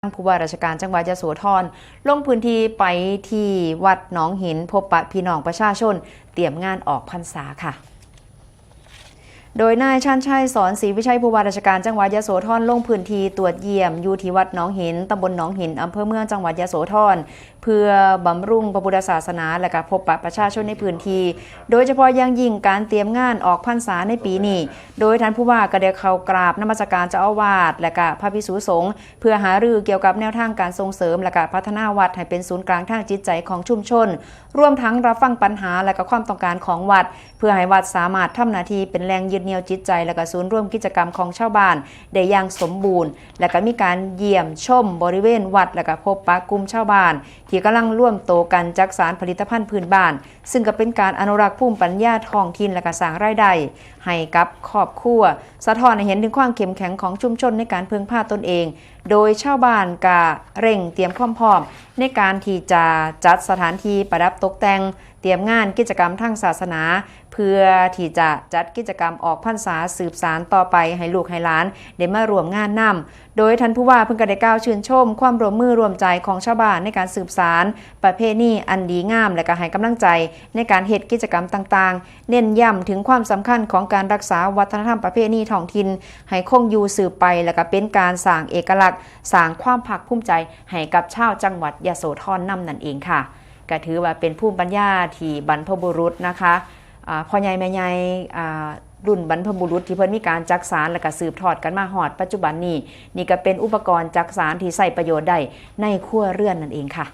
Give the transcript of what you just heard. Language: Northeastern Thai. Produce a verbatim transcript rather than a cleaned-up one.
างผู้ว่าราชการจังหวัดยโสธร ลงพื้นที่ไปที่วัดหนองหิน พบปะพี่น้องประชาชนเตรียมงานออกพรรษาค่ะ โดยนายชันชัย สอนศรีวิชัย ผู้ว่าราชการจังหวัดยโสธร ลงพื้นที่ตรวจเยี่ยมอยู่ที่วัดหนองหิน ตำบลหนองหิน อำเภอเมืองจังหวัดยโสธร เพื่อบำรุงพระพุทธศาสนา และก็พบปะประชาชนในพื้นที่ โดยเฉพาะอย่างยิ่งการเตรียมงานออกพรรษาในปีนี้ โดยท่านผู้ว่าก็ได้เข้ากราบนมัสการเจ้าอาวาส และก็พระภิกษุสงฆ์ เพื่อหารือเกี่ยวกับแนวทางการส่งเสริม และก็พัฒนาวัดให้เป็นศูนย์กลางทางจิตใจของชุมชน รวมทั้งรับฟังปัญหา และก็ความต้องการของวัด เพื่อให้วัดสามารถทำหน้าที่เป็นแหล่งยึดเหนี่ยวจิตใจ และก็ศูนย์รวมกิจกรรมของชาวบ้านได้อย่างสมบูรณ์ และก็มีการเยี่ยมชมบริเวณวัด และก็พบปะกลุ่มชาวบ้าน ที่กำลังรวมตัวกันจักสานผลิตภัณฑ์พื้นบ้าน ซึ่งก็เป็นการอนุรักษ์ภูมิปัญญาท้องถิ่น และก็สร้างรายได้ให้กับครอบครัว สะท้อนให้เห็นถึงความเข้มแข็งของชุมชนในการพึ่งพาตนเอง โดยชาวบ้านก็เร่งเตรียมความพร้อมในการที่จะจัดสถานที่ประดับตกแต่ง เตรียมงานกิจกรรมทางศาสนา เพื่อที่จะจัดกิจกรรมออกพรรษาสืบสานต่อไปให้ลูกให้หลานได้มาร่วมงานนำ โดยท่านผู้ว่าเพิ่นก็ได้กล่าวชื่นชมความร่วมมือร่วมใจของชาวบ้านในการสืบสานประเพณีอันดีงาม และก็ให้กำลังใจในการเฮ็ดกิจกรรมต่างๆ เน้นย้ำถึงความสำคัญของการรักษาวัฒนธรรมประเพณีท้องถิ่นให้คงอยู่สืบไป และก็เป็นการสร้างเอกลักษณ์ สร้างความภาคภูมิใจให้กับชาวจังหวัดยโสธรนำนั่นเองค่ะ ก็ถือว่าเป็นภูมิปัญญาที่บรรพบุรุษนะคะ อ่า พ่อใหญ่แม่ใหญ่ อ่า รุ่นบรรพบุรุษที่เพิ่นมีการจักสาน และก็สืบทอดกันมาฮอดปัจจุบันนี้ นี่ก็เป็นอุปกรณ์จักสานที่ใช้ประโยชน์ได้ในครัวเรือนนั่นเองค่ะ